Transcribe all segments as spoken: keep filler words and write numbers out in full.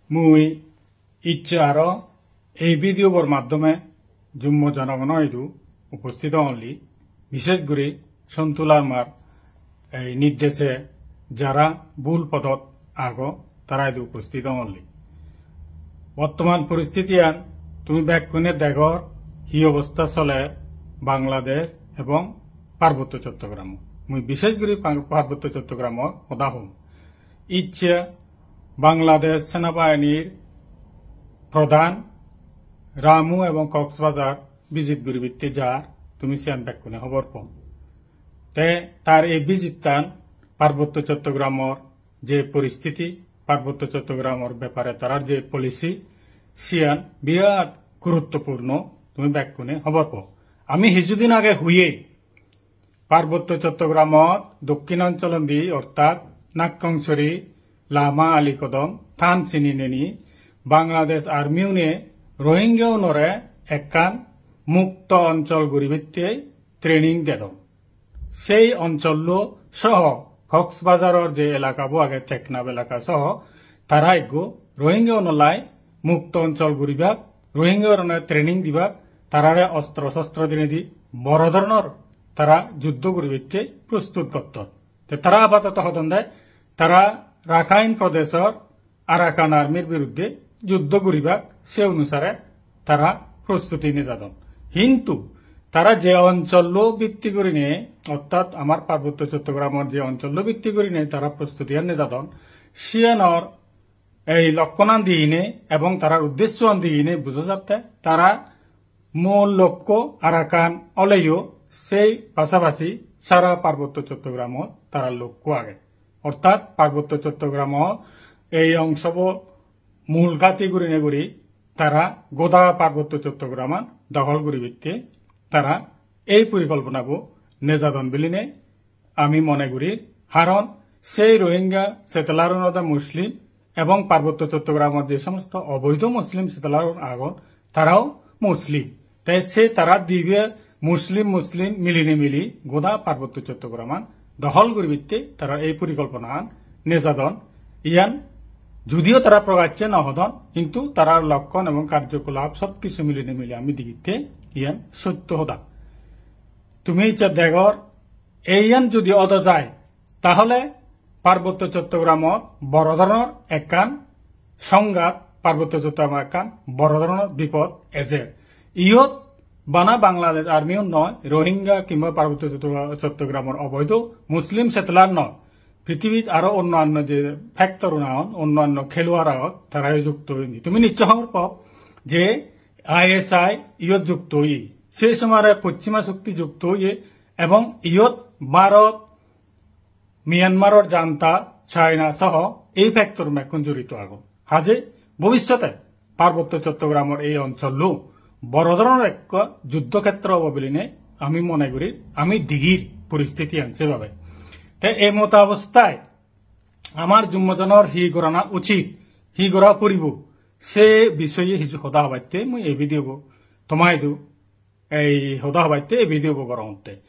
Mui icche aro ei video bor maddhome Jummo jonogono idu uposthit ongolli, bishesh guri Sontu Larmar ei nirdeshe jara bhul podot ago, tara idu uposthit ongolli. Bottoman poristitiyan tumi bekkune degor hi obosta soler Bangladesh ebong Parbotto Chottogramo. Mui bishesh guri Pang-, Parbotto Chottogramor hoda hom. Icche Bangladesh senabahinir prodhan Ramu ebong Cox's Bazar visit guribatte jar, tumi siyan bekkune hobor po. Te tar ei visit-tan Parbotto Chottogramor je poristiti, Parbotto Chottogramor bepare tarar je policy, siyan birat guruttopurno, tumi bekkune hobor po. Ami hijudin age huye Parbotto Chottogramot dokkin oncholondi, ortat Nakkongchori, Lama, Alikodom, than sini neni Bangladesh Army-une Rohingya-unore ekkan mukto onchol guribatte training dedon. Sei onchollo soho Cox's Bazaror je elakabo age, Teknaf elaka soho, tara ekko Rohingya-unollai mukto onchol guribak, Rohingya-unore training dibak, tarare ostro-sostro dinei di boro dhoronor tara juddho guribatte prostut gotton. Te tara apatoto hodon de, tara Rakhine Prodeshor Arakan Army-r biruddhe juddho guribak, se onusare tara prostuti nejadon. Hintu tara je onchollo bitti gurinei, ortat amar Parbotto Chottogramor je onchollo bitti gurinei tara prostutiyan nejadon, siyanor ei lokkonan diine ebong tarar uddessoan diine bujo jatte tara mul lokko Arakan oleyo sei pasapasi sara Parbotto Chottogramot tarar lokko age. Ortat Parbotto Chottogramot ei ongsobo mul gati gurine guri tara goda Parbotto Chottograman dohol guribatte tara ei porikolponabo nejadon biline ami mone gurir, haron sei Rohingya settler-un olode Muslim ebong Parbotto Chottogramot je somosto oboidho Muslim settler-un agon, tarao Muslim. Te se tara dibe Muslim Muslim milinei mili goda Parbotto Chottograman dohol guribatte tara ei porikolponagan nejadon. Iyan judio tara prokacche no hodon, hintu tarar lokkon ebong karjokolap sob kichu milinei mili ami digitte iyan sotto hoda. Tumi icche degor, eiyan judi odo jai, tahole Parbotto Chottogramot boro dhoronor ekkan songhat, Parbotto Chottogramot ekkan boro dhoronor bipod ejer. Iyot bana Bangladesh Army-un noi, Rohingya kimba Parbotto Chotto-, Chottogramor oboidho Muslim settler noi. Prithibit aro onnanno je factor-un agon, onnanno kheluar agon, tarayo jukto oye. Tumi nischoi hobor po je I S I iyot jukto oye. Sei somare Poschima Shokti jukto oye ebong iyot Bharot, Myanmar-or janta, China soho ei factor-un bekkun jorito agon. Haje bobissote Parbotto Chottogramor ei onchollo boro dhoronor ekko juddho khetro obo biline ami mone gurir, ami digir poristitiyan sebabe. Te ei mota obostai amar jummojonor hi gorana uchit, hi gora poribo, se bisoye hiju hoda hobatte mui ei video bo toma idu ei hoda hobatte ei video bo gorongotte.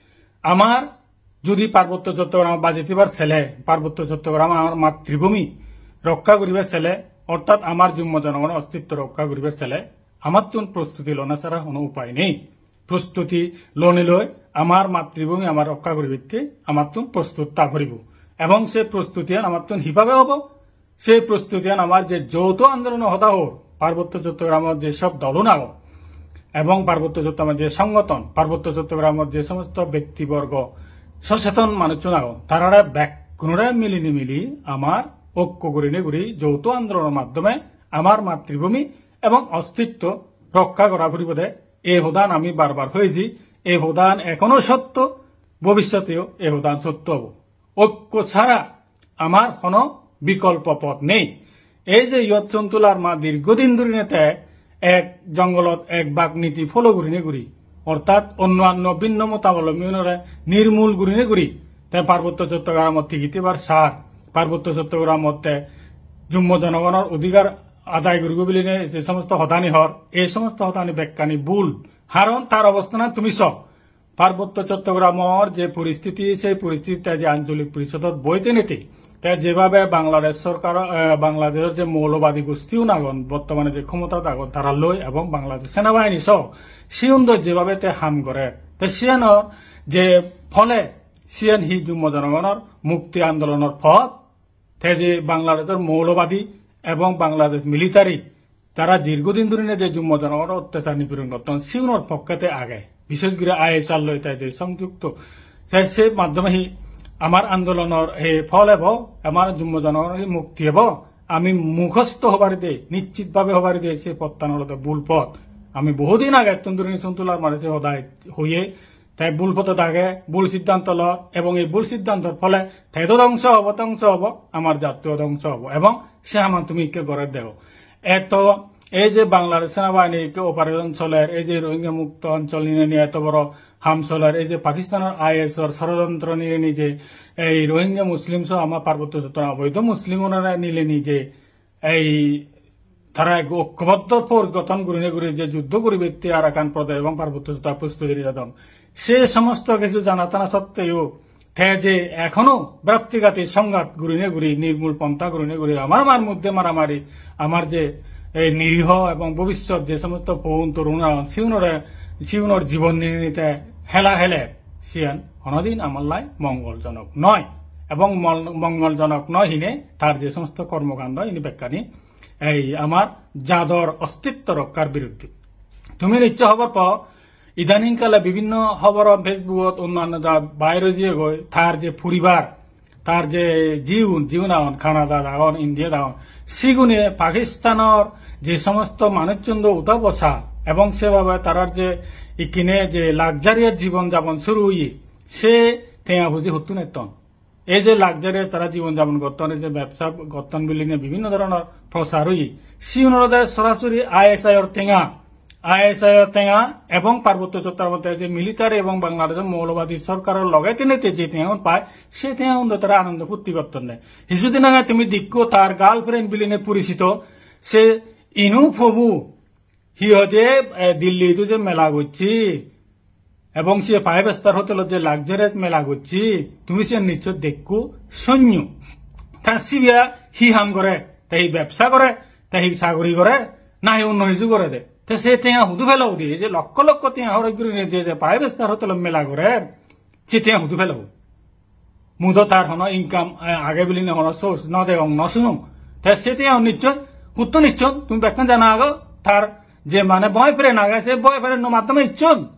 Amar judi Parbotto Chottogram bajei tibar sele, Parbotto Chottogram amar matribhumi rokka guribar sele, ortat amar jummo jonogonor ostitto rokka guribar sele, amattun prostuti lona sara hono upai nei. Prostuti lonei loi amar matribhumi amar rokka guribatte amattun prostut ta poribo. Ebong se prostutiyan amattun hibabe obo? Sei prostutiyan amar je jouto andolono hoda hor, Parbotto Chottogramot je sob dolun agon, ebong Parbotto Chottogramot je songothon, Parbotto Chottogramot je somosto bektiborgo, soseton manuchun agon, tarare bekkunore milinei mili amar okko gurinei guri jouto andolonor maddhome amar matribhumi ebong ostitto rokka gora puribo de, ei hodan ami bar bar hoyeji, ei hodan ekhono sotto, bobissoteo ei hodan sotto obo. Okko sara amar hono bikolpo pot nei. Ei je iyot Sontu Larma dirghodin dhurinei te ek jongolot ek bak niti follow gurinei guri, ortat onno anno bhinno motabolombiunore nirmul gurinei guri, te Parbotto Chottogramot tigi tibar sar, Parbotto Chottogramot te jummo jonogonor odhikar adai guribo bilinei je somosto hodani hor, ei somosto hodani bekkani bhul. Haron tar obosthanan tumi so, Parbotto Chottogramor je poristiti, sei poristiti te je Ancholik Porisodot boi tenei te, Te jebabe Bangladesh sorkar, eh, Bangladeshor je moulobadi gostiun agon, bortomane je khomotat agon, tara loi ebong Bangladesh senabahini soh, siun do jebabe te ham gore. Te siyanor je phole, siyan hi jummo jonogonor mukti andolonor pot, te je Bangladeshor moulobadi ebong Bangladesh military, tara dirgodin dhurine je jummo jonogonor ottechar nipiron gotton, siunor pokke te age. Bishesh guri I S I loi te je songjukto. Te se maddhome hi amar andolonor hi phol ebo, amar jummo jonogonor hi mukti ebo, ami mukhosto hobar de, nischit bhabe hobar de, se pottan olode bul pot. Ami bohudin agettun dhurine Sontu Larmare se hodai hoye, te bul potot age, bul siddhanto lor, ebong ei bul siddhantor phole te do dhongso obo, dhongso obo, amar jatto dhongso obo, ebong se haman tumi ikke gore dego. Eto ei je Bangladesh senabahini ikke operation soler, ei je Rohingya mukto onchol nineni eto boro ham soler, ei je Pakistanor I S I-r sorojontro nineni je ei Rohingya Muslim soh ama Parbotto Chottogram oboido Muslim unore nineni je ei tara ekko okkoboddo force gothon gurine guri je juddho guribatte Arakan Pradesh ebong Parbotto Chottogram pusto jeri jadon. Se somosto kichu jana tana sotteo te je ekhono bhratrigati songhat gurine guri, nirmul pontha gurine guri, amar amar moddhe maramari, amar je ei niriho ebong bobissot je somosto poun torun agon, siunore, siunor jibon ninite hela hele, siyan honodin amar lai mongoljonok noi. Ebong mol-, mongoljonok noi hine tar je somosto kormokando ini bekkani ei amar jador ostitto rokkar biruddhe. Tumi nischoi hobor po, idaning kale bibinno hobor Facebook-ot onnanno ja bair oi jiyegoi, tar je poribar, tar je jiun, jiun agon, Canada-t agon, India-t agon, sigune Pakistanor je somosto manuchun do uda bosa ebong sebabe tarar je ikkine je luxurious jibon jabon suru oye, se tenga puji huttun etton? Ei je luxurious tara jibon jabon gotton, ei je bebsa gotton biline bibinno dhoronor prosar oye, siun olode sorasori I S I-r tenga, I S I-r tenga ebong Parbotto Chottogram je military ebong Bangladeshor moulobadi sorkaror loge tenete je tengaun pai, se tengaun do tara anondo purti gottonne. Hisudin age tumi dekko tar girlfriend biline porichito, se inu pobu, hi hoide, eh, Delhi-t je mela gocche, ebong se five star hotel-ot je luxurious mela gocche, tumi siyan nischoi dekko, sonyo. Ta sibe hi ham gore, te hi bebsa gore, te hi sagori gore, nahi onno hissu gore de. Te se tenga hudu pelo udi, ei je lokkho lokkho tenga horoj gurine je, je five star hotel-ot mela gore, se tenga hudu pelo? Mui do tar hono income, eh, age biline hono source no degong, no sunong. Te se tenga nischoi, huttun nischon, tumi bekkun jana ago, tar je mane boyfriend age, se boyfriend-o maddhome icchon.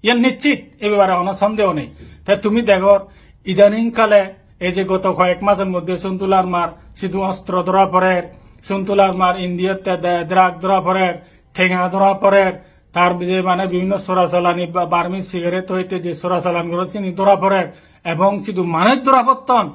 Iyan nischit, ei bepare hono sondeho nei. Te tumi degor, idaning kale, ei je goto koyek masor moddhe Sontu Larmar sidu ostro dhora porer, Sontu Larmar India-t te de-, drug dhora porer, tenga dhora porer, tar bide mane bibinno sora salani ba-, Burmese cigarette hoite je sora salan goron sini dhora porer, ebong sidu manuj dhora potton,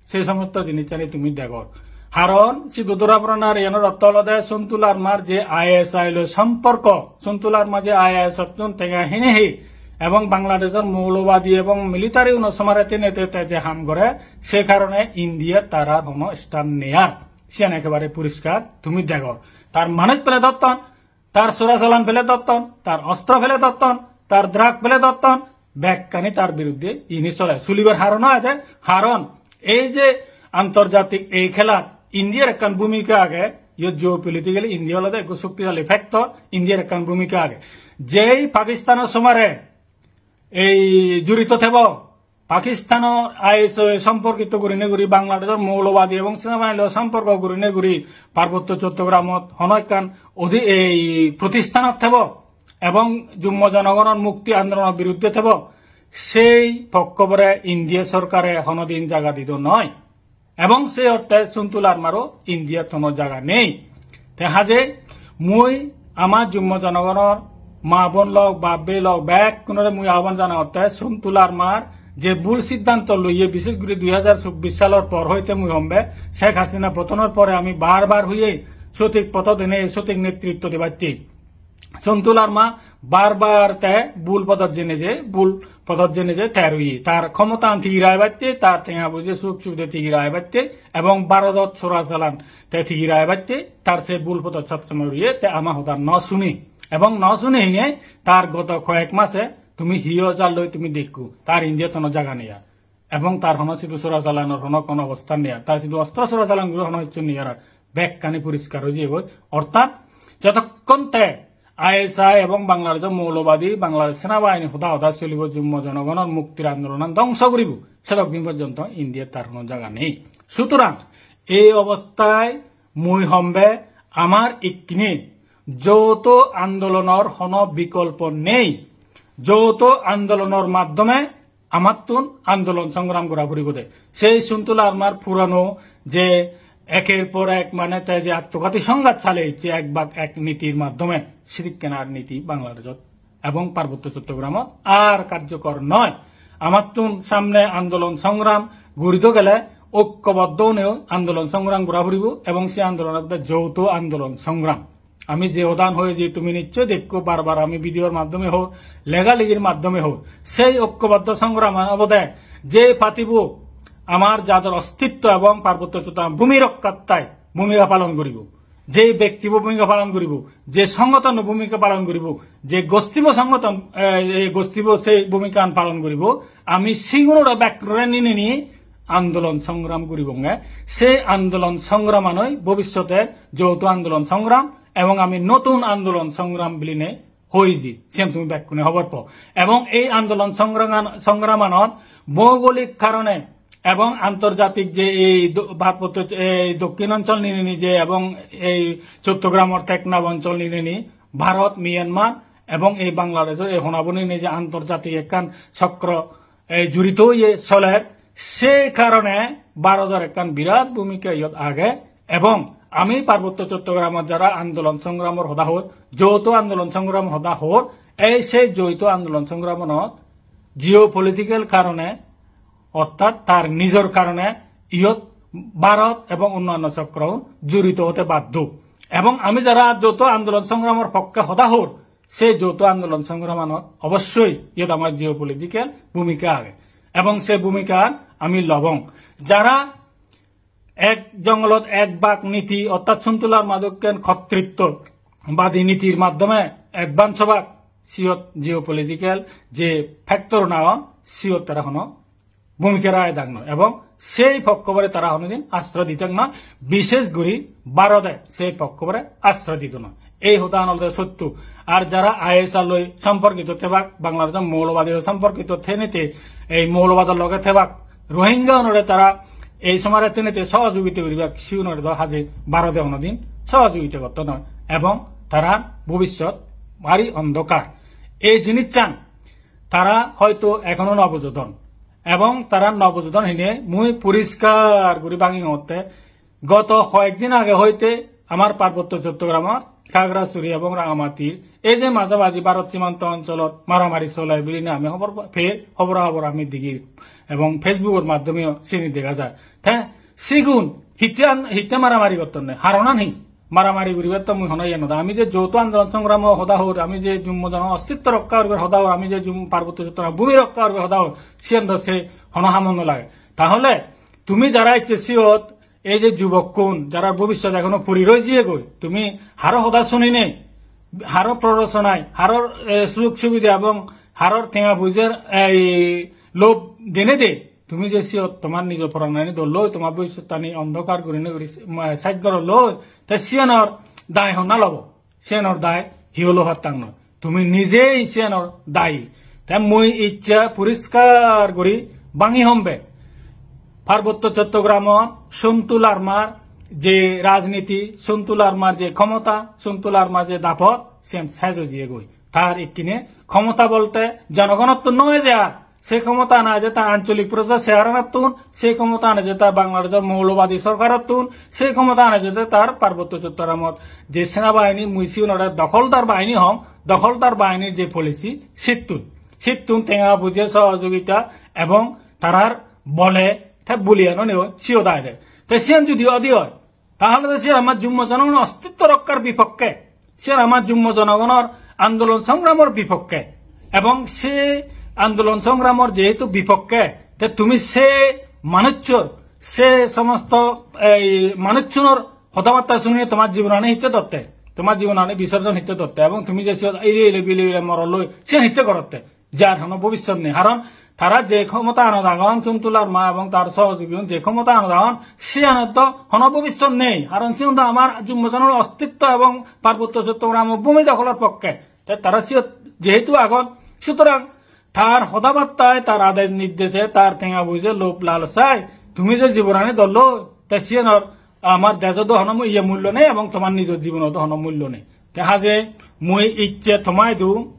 se somosto jinissani tumi degor. Haron sidu dhora poranar iyanor ortho olode Sontu Larmar je I S I loi somporko, Sontu Larma je I S I-ottun tenga hine hi, ebong Bangladeshor moulobadi ebong military uno somare tenete te je ham gore, se karone India tarar hono stand nei ar. Siyan ekkebare poriskar tumi degor. Tar manuj pele dhotton, tar sora salan pele dhotton, tar ostro pele dhotton, tar drug pele dhotton, bekkani tar biruddhe ini sole. Sulibar haron age, haron ei je antorjatik ei khelat Indiar ekkan bhumika age, iyot geopolitically India olode ekko shoktisali factor, Indiar ekkan bhumika age. Jei Pakistanor somare ei jurito thebo, Pakistanor I S I somporkito gurinei guri, Bangladeshor moulobadi ebong senabahinir loi somporko gurinei guri, Parbotto Chottogramot hono ekkan odi-, ei protisthanot thebo ebong jummo jonogonor mukti andolonor biruddhe thebo, sei pokkobore India sorkare honodin jaga dido noi. Ebong se orte Sontu Larmaro Indiat hono jaga nei. Te haje mui ama jummo jonogonor ma bon lok, bap bei lok, bekkunore mui ahban janaotte Sontu Larmar je bul siddhanto loye, bishesh guri dui hajar chobbish salor por hoite mui hombe Sheikh Hasina potonor pore ami bar bar hoye sothik potot ene sothik netritto dibatte. Sontu Larma bar bar te bul podot jene je, bul podot jene je ter oye. Tar khomotan tigire aibatte, tar tenga poije suk subide tigire aibatte, ebong Bharodot sora salan te tigire aibatte, tar se bul podot sob somoy oye, te ama hoda no sune. Ebong no sune hine tar goto koyek mase tumi hiyo jalloi tumi dekko, tar Indiat hono jaga nei ar. ebong tar hono sidu sora chalanor hono hono obostha nei ar, tar sidu ostro sora chalan guri hono hissu nei ar, bekkani poriskar oi jiyegoi. Orthat jotokkon te I S I ebong Bangladeshor moulobadi Bangladesh senabahini hoda hoda solibo, Jummo jonogonor muktir andolonan dhongso guribo, sedok din porjonto Indiat tar hono jaga nei. Sutorang ei obosthay mui hombe amar ikkine jouto andolonor hono bikolpo nei. Jouto andolonor maddhome amattun andolon songram gora puribo de. Sei Sontu Larmar purano je eker por ek mane te je attoghati songhat sale ecche ek bak ek nitir maddhome, sidikken ar niti Bangladeshot ebong Parbotto Chottogramot ar karjokor noi. Amattun samne andolon songram gurito gele oikkoboddho onei andolon songram gora puribo ebong se andolon olode jouto andolon songram. Ami je hodan hoi je tumi nischoi dekko, bar bar ami video-r maddhome hor, lega legir maddhome hor, sei oikkoboddho songram obode je patibo amar jador ostitto ebong Parbotto Chottogramor bhumi rokkhattay bhumika palon guribo, je bektibo bhumika palon guribo, je songotono bhumika palon guribo, je gostibo songoton, eh, eh, gostibo sei bhumikan palon guribo, ami sigunore bekkunore ninei andolon songram guribonge. Sei andolon songramanoi bobissote jouto andolon songram ebong ami notun andolon songram biline hoiji, siyan tumi bekkune hobor po. Ebong ei andolon songraman-, songramanot bhougolik karone ebong antorjatik je ei do-, Bhagwat, ei Dokkin Onchol nineni je ebong ei Chottogramor Teknaf Onchol nineni Bharot, Myanmar ebong ei Bangladeshor ei honaboni nineni je antorjatik ekkan chokro ei jurito oye soler, se karone Bharodor ekkan birat bhumika iyot age. Ebong ami Parbotto Chottogramot jara andolon songramor hoda hor, jouto andolon songramor hoda hor, ei se jouto andolon songramonot geopolitical karone, orthat tar nijor karone iyot Bharot ebong onnanno chokro jurito ote baddho. Ebong ami jara jouto andolon songramor pokke hoda hor, se jouto andolon songramanot obossoi iyot amar geopolitical bhumika age. Ebong se bhumikan ami lobong. Jara ek jongolot ek bak niti, orthat Sontu Larma dokken khotritto badi nitir maddhome advance obak, siyot geopolitical je factor agon, siyot tara hono bhumika ragedak noi, ebong sei pokkobore tara honodin asroy didak noi, bishesh guri Bharote sei pokkobore asroy didak noi. Ei hodan olode sotto. Ar jara I S I loi somporkito thebak, Bangladeshor moulobadi loi somporkito thenete, ei moulobador loge thebak, Rohingya unore tara ei somare thenete sohojogita guribak, siunore do haje Bharote honodin sohojogita gotto noi. Ebong tara bobissot bari ondhokar. Ei jinissan tara hoito ekhono no bujodon. Ebong tara no bujodon hine mui poriskar guri bangi hongotte, goto hoyek din age hoite amar Parbotto Chottogramor Khagrasuri ebong Rangamatir ei je majabaji Bharot simanto oncholot maramari soler biline ami hobor pa-, per, hobora hobor ami degi ebong Facebook-or maddhomeyo sini dega jai. Te sigun hitte an-, hitte maramari gottonne? Haronan hi? Maramari guribar to mui hono iye no dang. Ami je jouto andolon songramo hoda hor, ami je Jummo jono ostitto rokka guribar hoda hor, ami je Jum-, Parbotto Chottogram bhumi rokka guribar hoda hor, siyan do se hono hamot no lage. Tahole tumi jara ecche siyot, ei je jubokkun, jara bobissot ekhono puri roi jiyegoi, tumi haro hoda sunine, haro prorochonai, haror, eh, sujog subida ebong haror tenga pujer, ei, lob denei de, tumi je siyot tomar nijo poranani dol loi, tomar bobissottani ondhokar gurinei guri, ma-, saj goror loi, te siyanor dai honna lobo? Siyanor dai hi holo pattang noi. Tumi nijei siyanor dayi. Te mui icche poriskar guri bangi hombe. Parbotto Chottogramot Sontu Larmar je rajniti, Sontu Larmar je khomota, Sontu Larmar je dapot, siyan sej oi jiyegoi. Tar ikkine khomota bolte jonogonottun noi je ar, se khomota ane je ta ancholik porishod chairmanottun, se khomota ane je ta Bangladeshor moulobadi sorkarottun, se khomota ane je ta tar Parbotto Chottogramot je senabahini, mui sigunore dokholdar bahini hong, dokholdar bahinir je policy, sittun. Sittun tenga puje sohojogita ebong tarar bole te buliyan onei siyot aide. Te siyan judi odi oi, tahole to siyan amar Jummo jonogonor ostitto rokkar bipokke, siyan amar Jummo jonogonor andolon songramor bipokke. Ebong se andolon songramor jehetu bipokke, te tumi se manuchor, se somosto ei manuchunor hodabatta sunine tomar jibonani hitte dotte, tomar jibonani bisorjon hitte dotte, ebong tumi je siyot eile eile bile bile morot loi, siyan hitte gorotte? Jar hono bobissot nei. Haron tara je khomota anot agon, Sontu Larma ebong tar sohojogiun je khomota anot agon, siyanot do hono bobissot nei. Karon sigun do amar Jummo Jonogor ostitto ebong Parbotto Chottogram bhumi dokolor pokke. Te tara siyot jehetu agon, sutorang tar hodabattai, tar adesh nirdeshe, tar tenga poije lob lalsai tumi je jibonani dollo, te siyanor amar dejot do hono mu-, iye mullo nei ebong tomar nijor jibonot do hono mullo nei. Te haje mui icche toma idu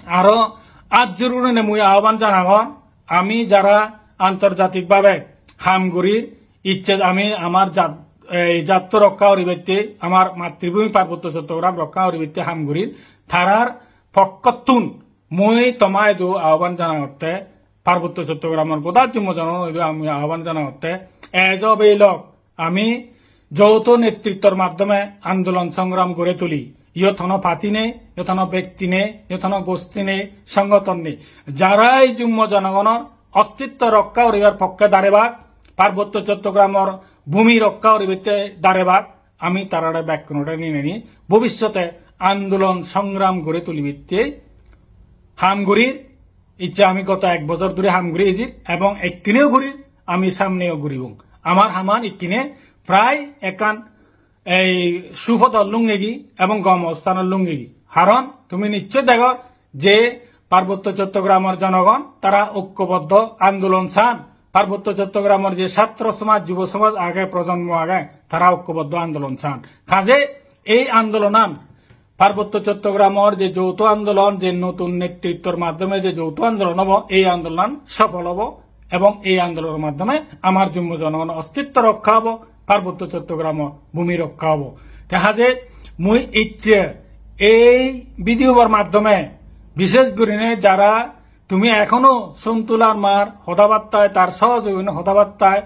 aro at jur gurinei mui ahoban janangor, ami jara antorjatik bhabe ham gurir, icche ami amar jat, ei jatto rokka guribatte, amar matribhumi Parbotto Chottogram rokka guribatte ham gurir, tarar pokkottun mui toma idu ahoban janangotte, Parbotto Chottogramor goda Jummo Jonogor idu ami ahoban janangotte, ejo beilok ami jouto netrittor maddhome andolon songram guri tuli. Iyot hono party nei, iyot hono bekti nei, iyot hono gosti nei, songothon nei. Jara ei Jummo Jonogonor ostitto rokka guribar pokke darebak, Parbotto Chottogramor bhumi rokka guribatte darebak, ami tarare bekkunore nineni bobissote andolon songram guri tulibatte ham gurir. Icche ami goto ek bojor dhuri ham guri ejir ebong ekkineyo gurir, ami samneyo guribong. Amar haman ikkine prai ekkan ei supodot lungegi ebong gom osthanot lungegi. Karon tumi nischoi degor je Parbotto Chottogramor jonogon tara okkoboddo andolon san. Parbotto Chottogramor je chhatro somaj, jubo somaj age, projonmo age, tara okkoboddo andolon san. Kaje ei andolonan Parbotto Chottogramor je jouto andolon, je notun netrittor maddhome je jouto andolon obo, ei andolonan sofol obo ebong ei andolonor maddhome amar Jummo Jonogonor ostitto rokka obo, Parbotto Chottogramor bhumi rokka obo. Te haje mui icche ei video bor maddhome bishesh gurinei jara tumi ekhono Sontu Larmar hodabattai, tar sohojogiune hodabattai,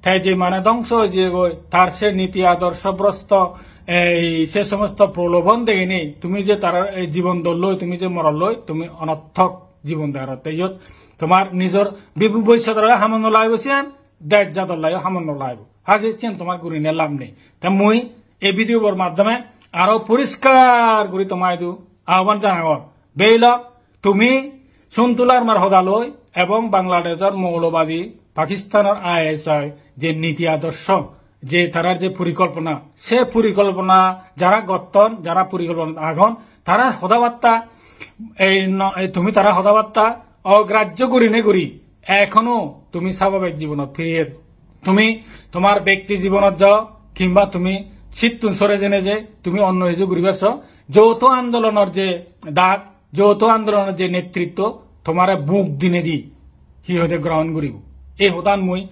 te je mane dhongso oi jeyegoi, tar se niti adorsho brosto, ei se somosto prolobhon deginei tumi je tar ei jibon dolloi, tumi je morolloi, tumi onorthok jibon degarotte. Iyot tomar nijor bibu bhobissodor laiyo hamot no lagibo siyan, dej jador laiyo hamot no lagibo. Haje siyan tomar gurinei lab nei. Te mui ei video bor maddhome aro poriskar guri toma idu ahoban janangor. Beilok, tumi Sontu Larmar hodaloi ebong Bangladeshor moulobadi, Pakistanor I S I je niti adorsho, je tarar je porikolpona, se porikolpona jara gotton, jara porikolponat agon, tarar hodabatta, ei no-, ei tumi tarar hodabatta ograjjo gurinei guri ekhono tumi sababik jibonot firi er. Tumi tomar bekti jibonot jao, kimba tumi sittun sore jenei je tumi onno hiju guribar so, jouto andolonor je dak, jouto andolonor je netritto, tomare buk dinei di hi hoide grohon guribo. Ei hodan mui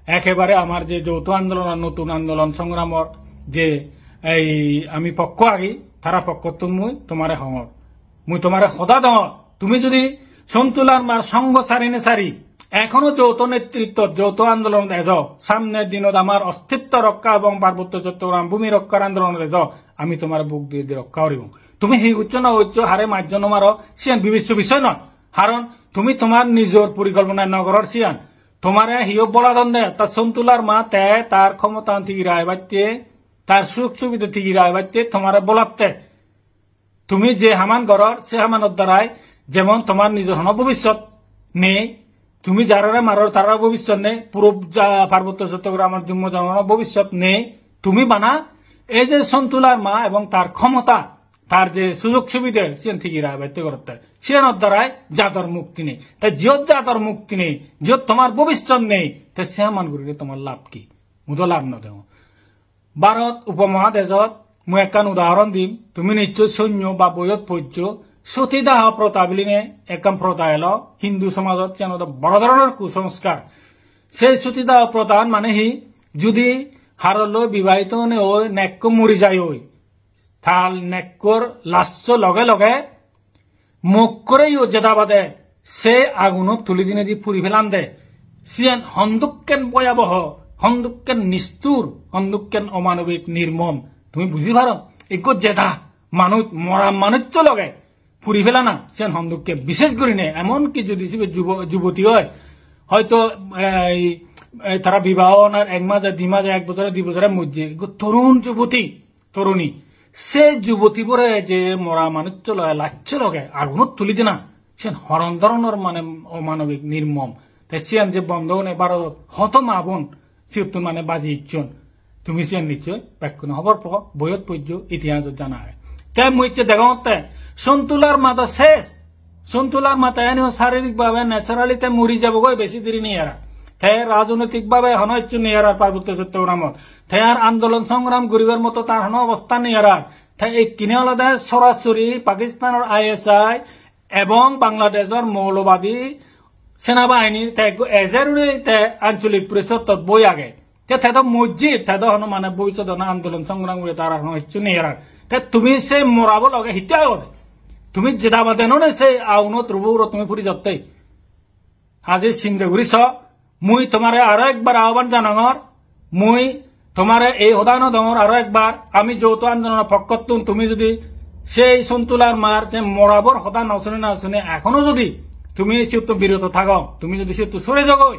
ekebare amar je jouto andolonor, notun andolon songramor je ei ami pokko agi, tara pokkottun mui tomare hongor. Mui tomare hoda dongor, tumi judi Sontu Larmar songo sarinei sari, ekhono jouto netrittot, jouto andolonot ejo, samner dinot amar ostitto rokka ebong Parbotto Chottogram bhumi rokkar andolonot ejo, ami tomare buk dinei di rokka guribong. Tumi hi goccho no goccho, hare majjo no maro, siyan bibeccho bisoy noi. Karon tumi tomar nijor porikolpona no goror siyan. Tomare hiyo boladon de, ta Sontu Larma te tar khomotan tigi ragebatte, tar suk subide tigi ragebatte tomare bolatte. Tumi je haman goror, se hamanor darai jemon tomar nijor hono bobissot nei, tumi jarare maror tararo bobissot nei, puro ja-, Parbotto Chottogramor Jummo Jonogonor bobissot nei, tumi bana ei je Sontu Larma ebong tar khomota, tar je sujog subide, siyen tigi ragebatte gorotte. Siyenor darai jador mukti nei. Ta jiyot jador mukti nei, jiyot tomar bobissot nei, te se haman gurile tomar lab hi? Mui do lab no degong. Bharot upomahadejot mui ekkan udahoron dim, tumi nischoi sunno ba boiyot pojjo, sotidah protha biline ekkan protha elo Hindu somajot, siyan olode boro dhoronor kusanskar. Sei sotidah prothan mane hi, judi haroloi bibahito onei nekko muri jai oi, tal nekkor lasso loge loge mokkore yo jeda bade se agunot tuli dinei di puri pelande. Siyan hondokken boyaboho, hondokken nistur, hondokken omanobik nirmom. Tumi buji paro? Ekko jeda manuj, mora manuj to loge puri pelana, siyan hondokke. Bishesh gurinei, emon ki judi sibe jubo-, juboti oi, hoito, ei, ei, tara bibaho onar ek maje, di maje, ek bojore, di bojore mojje, ekko torun juboti, toruni. Se jubotibore je mora manuccho loge, laccho loge, agunot tuli dina. Siyan horon doronor mane omanobik nirmom. Te siyan je bondo hone Bharodot hoto ma bon siyottun mane baji icchon. Tumi siyan nichchoi bekkune hobor po, boyot pojjo, itihasot jana age. Te mui icche degongotte Sontu Larma do ses. Sontu Larma te eniyo saririk bhabe naturally te muri jebogoi besi diri nei ara. Te rajonitik bhabe hono icchu nei ara Parbotto Chottogramot. Te ar andolon songram guribar moto tar hono obostha nei ara. Te ekkine olode sorasori Pakistanor I S I ebong Bangladeshor moulobadi senabahini te ekko ejer uri te ancholik porisodot boi age. Te te do mojjid, te do hono mane bobissodono andolon songram guri tara hono hissu nei arar. Te tumi se morabo loge hitte agode? Tumi jeda bade none se aunot rubo uro tumi puri jotte. Haje sinde guri so, mui tomare aro ekbar ahban janangor, mui tomare ei hoda no dongor aro ekbar, ami jouto andolonor pokkottun tumi jodi sei Sontu Larmar je morabor hoda no sune no sune, ekhono jodi tumi siyottu biroto thago, tumi jodi siyottu sore jogoi,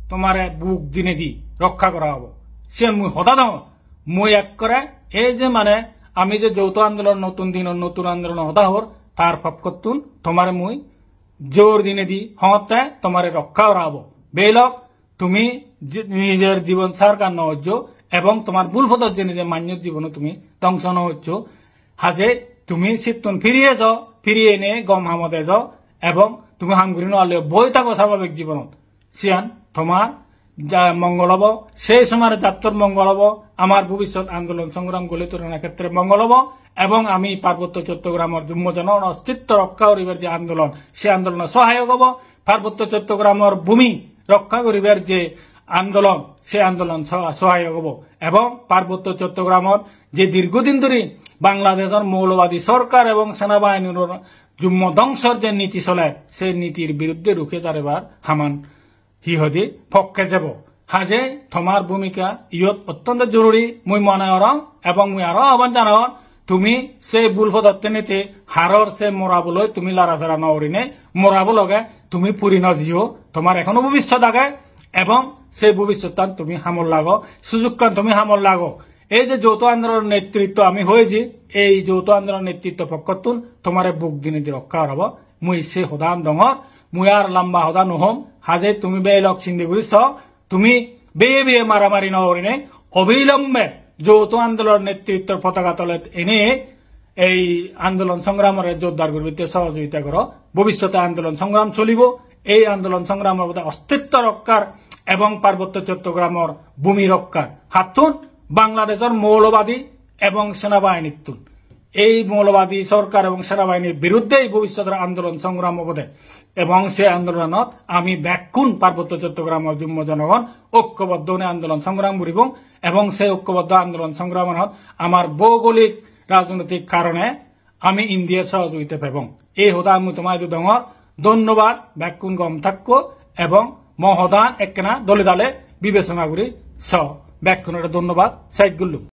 tomare buk dinedi rokka gora obo. Siyan mui hoda dongor, mui ekkore ei je mane ami je jouto andolon, notun dinor notun andolonor hoda hor, tar pokkottun tomare mui jor dinedi hongotte tomare rokka gora obo. Beilok, tumi ji-, nijer jibon sarkar no ojjo ebong tomar bul podot jeinei je manjor jibono tumi dongso no ojjo. Haje tumi sittun firi ejo, firi ene gom hamot ejo ebong tumi ham guri no parleyo boi thago sababik jibonot. Siyan tomar ja mongol obo, sei somare jattor mongol obo, amar bobissot andolon songram gole torana khetre mongol obo, ebong ami Parbotto Chottogramor jummo jonogon ostitto rokka guribar je andolon, se andolonot sohayok obo, Parbotto Chottogramor bhumi rokka guribar je andolon, se andolon so-, sohayok obo, ebong Parbotto Chottogramot je dirghodin dhori Bangladeshor moulobadi sorkar ebong senabahinir jummo dhongsor je niti soler, se nitir biruddhe rukhe darebar haman hi hoide pokke jebo. Haje tomar bhumika iyot ottonto joruri mui mone gorong ebong mui aro ahban janangor, tumi se bul podot tenete haror se moraboloi tumi larasara no gurinei morabo loge tumi puri no jiyo, tomar ekhono bobissot age ebong se bobissottan tumi hamot lago, sujukkan tumi hamot lago. Ei je jouto andolonor netritto ami hoyeji, ei jouto andolonor netritto pokkottun tomare buk dinedi rokka gora obo. Mui se hodan dongor, mui ar lamba hoda no hom, haje tumi beilok sinde guri so, tumi beye beye maramari no gurinei, obilombe jouto andolonor netrittor potaka tole ene ei andolon songramore jordar guribatte sohojogita goro. Bobissote andolon songram solibo, ei andolon songramor obode ostitto rokkar ebong Parbotto Chottogramor bhumi rokkar. Hattun? Bangladeshor moulobadi ebong senabahinittun. Ei moulobadi sorkar ebong senabahinir biruddhe ei bobissotor andolon songram obode. Ebong se andolonot ami bekkun Parbotto Chottogramor jummo jonogon okkoboddo onei andolon songram guribong ebong se okkoboddo andolon songramot amar bhougolik rajnoitik karone ami India sohojogita pebong. Ei hoda mui toma idu dongor. Dhonnobad, bekkun gom thakko ebong mo hodan ekkena dole dale bibesona guri so. Bekkunore dhonnobad, sej gullung.